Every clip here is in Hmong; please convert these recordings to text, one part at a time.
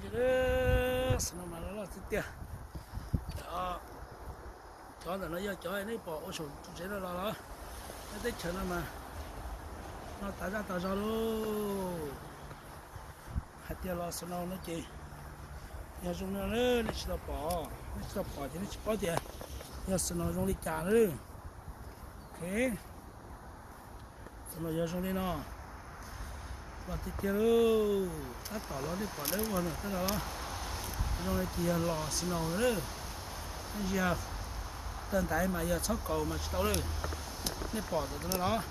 Snow mas loj loj tiag tiag. Cov ntawm no yog cov nej pom ua saum tsev no los los, nyob teb chaws no mas no tas zaj tas zog lauj. Hais tias los snow no ces yog zoo li no, nej tsis tau pom, nej tsis tau pom ces nej tsis paub tias yog snow zoo li cas na. Ok, snow yog zoo li no, los tiag tiag lauj. Tab tom los nej pom dawb vog no tab los zoo li ces yog los snow na. Tab sis yog tawg ntaiv mas yog txhob kaus mas tsis tau lawm. Nej pom tam no los,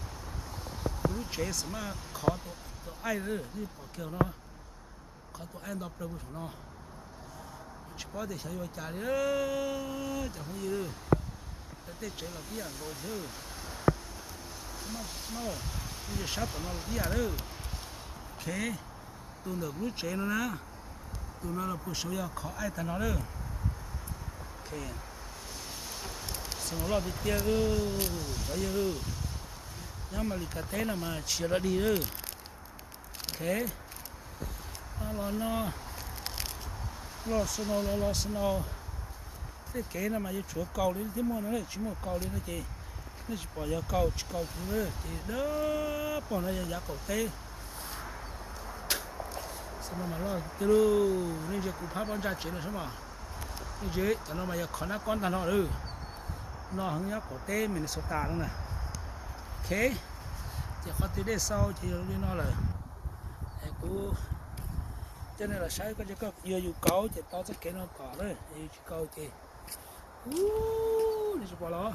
kuv lub tsev xam maj khov tus aij, nej pom kiag no, khov tus aij nto plaws puag saum no. Tsis paub tias xyov yuav cas li cov phooj ywg. Lawv tej tsev los tib yam nkaus thiab. Sab tom no los tib yam lawm. Ok, tus ntawm kuv lub tsev no na, tus no los puag saud yog khov aij tag no lawm. Ok, snow loj tiag tiag, cov yawg, nyob Amelikas teb no mas tsis yog dog dig lawm. Ok, los no, los snow los los snow. Tej kev no mas yuav tshuav kaus li thiab muaj no, tsis muaj kaus li no ces nej tsis pom yog kaus tsis kaus kuv na, ces dawb paug no yog yav qaum teb. Snow mas loj tiag lauj, nej ntsia kuv phab pob ntsa tsev no saib mas, nej ntsia cov no mas yog khov nab kob ntag no lawm. No heev nyob qaum teb Minnesota no na. Ok, ces qhov twg dej xau ces yog li no lawm. Es kuv coj nej los saib, koj yog yus kaus ces tau txoj kev no tom na, yus tsis kaus ces, nej tsis pom los.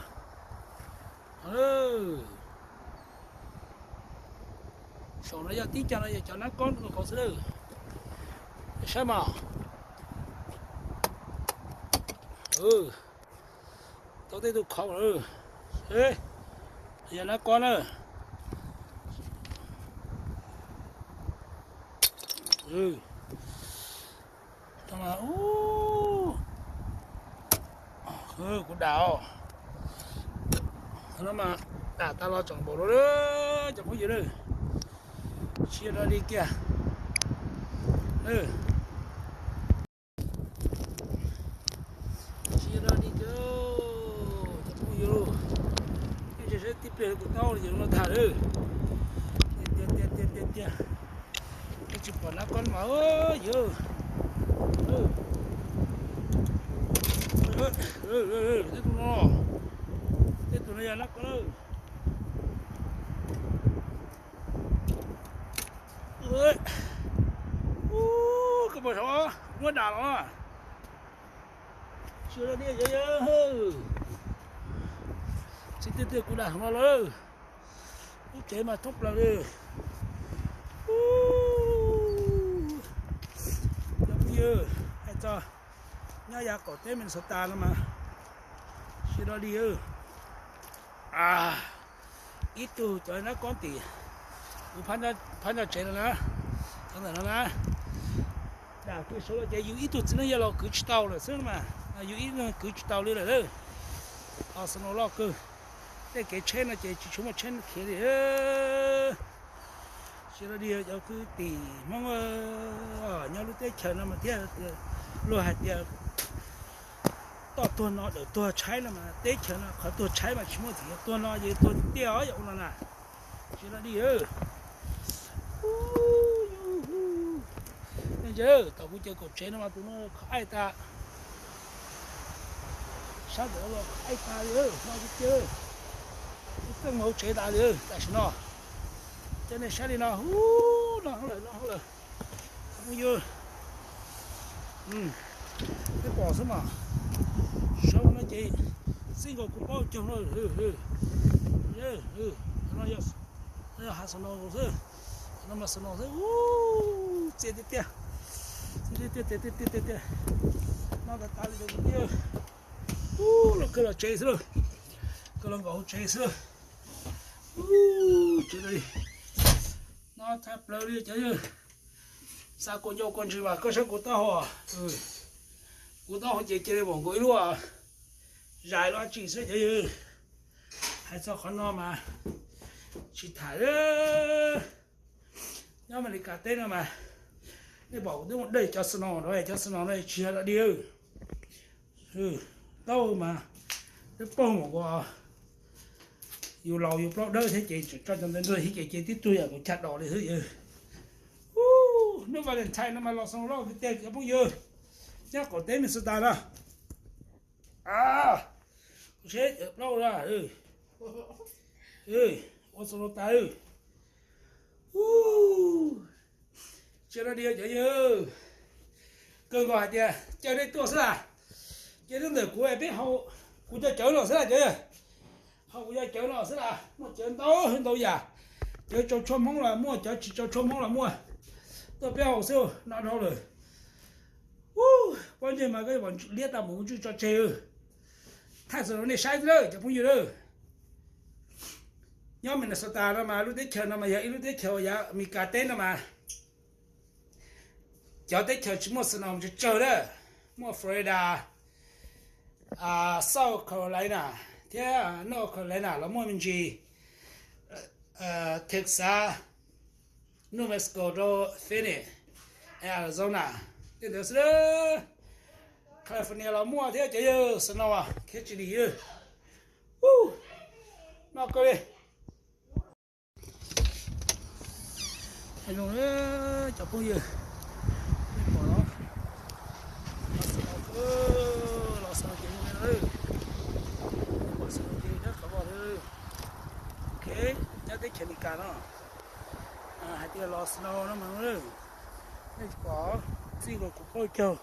Saum no yog tib co no yog cov nab kob nkaus xwb lawm. Saib mas, tau tej tug khov lawm, yog nab kob na. Kuv dam os, no mas dam tas los tseem npaum no, cov phooj ywg, tsis yog dog dig kiag. Tsis yog dog dig kiag, cov phooj ywg, nej ntsia saib tib pliag kuv taub yog no tag lawm. Tiag tiag tiag tiag, nej tsis pom nab kob mas yog, tej tus no, tej tus no yog nab kob lawm. Koj puas saib, muab dam los. Tsis yog dog dig, tsis tiag tiag, kuv dam no lawm. Lub tsev mas thoob plaws li. Cov phooj ywg, hais txog nyob yav qaum teb Minnesota no mas tsis yog dog dig. Ib tug cov nab kob tim kuv phab ntsa tsev no na, cov ntawm no na, dam kiag saud los ces yus ib tug txiv neej yog los kwv tsis tau lawm xwb mas, yus ib leeg kwv tsis tau li lawm. Los snow loj kawg, tej kev tsheb no ces tsis tshua muaj tsheb khiav li. Tsis yog dog dig, cov kwv tij Hmoob nyob lub teb chaws no mas thiaj luag hais tias toj tuag no dawm tuag tshaib no mas, teb chaws no qhov tuag tshaib mas tsis muaj txiv, tuag no ces tuag tiag os, yog ua no na. Tsis yog dog dig. Nej ntsia, tom kuv caw kaum tsev no mas tus no khov aij tas. Sab ntawd los khov aij tas li, no tiag tiag. Ib txeej hauv tsev tas li tam sim no. Coj nej saib li no, no hauv lawm, no hauv lawm. Phooj ywg, nej pom xwb mas, saum no ces xij nkaus kuv paub caug no. No yog hav snow xwb, no mas snow xwb, txias tiag tiag, txias tiag tiag tiag tiag. No tas tas li, los kawg los tsev xwb lauj, kawg los nkaum hauv tsev xwb lauj. Tsev li, no tshaj plaws li cov yawg. Xav kuas ncau kuas ntsws mas koj saib kuv taub hau, kuv taub hau ces cia li npaum nkaus ib lub zais lub dab tsi xwb cov yawg. Hais txog qhov no mas tsis tham. Nyob Amelikas teb no mas Nej pom kuv twb mus dej cov snow no, cov snow no tsis yog dog dig. Tau mas, twb paug mus ua yus laus yus plaub dawb thiab ces tseem tso cov ntawd nrog thiab ces ces tib tug yam kuv cag dos li xwb. Hnub Valentine no mas los snow loj tiag tiag cov phooj ywg, nyob qaum teb Minnesota na. Kuv seb cov plaub na, ua snow tas. Tsis dog dig cov yawg, kawg nkaus hais tias caw nej tuaj xwb las. Ces twb ntawm kuv peb haus kuv cov cawv no xwb las cov yawg. Haus kuv cov cawv no xwb las, muaj cawv ntau ntau yam, cawv tsaus tshuaj Hmoob los muaj, cov tsis tsaus tshuaj Hmoob los muaj. Tuaj peb haus xwb no dhau lawm. Pob ntseg mas koj yuav liab tau mus kuv tswj tso tseg. Thaij xwb rau nej saib xwb lawm cov phooj ywg lawm. Nyob Minnesota no mas lub teb chaws no mas yog ib lub teb chaws yav Amelikas teb no mas cov teb chaws tsis muaj snow tsawg tsawg na, muaj Florida, South Carolina thiab North Carolina los muaj me ntsis, Texas, New Mexico rau Phoenix, Arizona, tej ntawd xwb. California los muaj thiab cov yawg snow khiav tsis dim. Noj kawg li. Zoo cov phooj ywg, nej pom los, los snow ces zoo li no, pom snow ces dawb qhov voj li. Ok, nyob teb chaws Amelikas no hais tias los snow no mas, nej pom txij nkaus kuv plaub caug.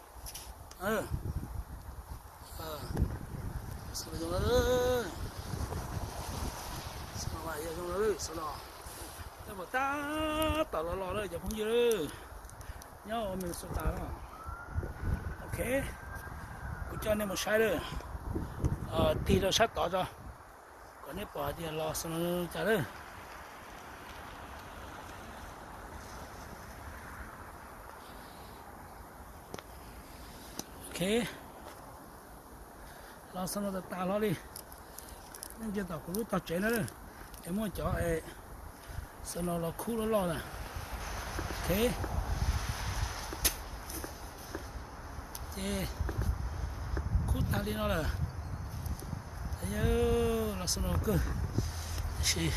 Snow zoo lawm, snow mas yog zoo lawm, snow no, nej pom tab tom los los lawm cov phooj ywg, nyob Minnesota no. Ok, kuv coj nej mus saib lawm, tig rau sab tod tso, kom nej pom hais tias los snow cas lawm. Ok, los snow tas tas hlo li. Nej ntsia tom kuv lub tog tsev na, es muaj cov snow los khub loj loj na. Ok, ces khub tag li no lawm. Yog los snow kawg, tab sis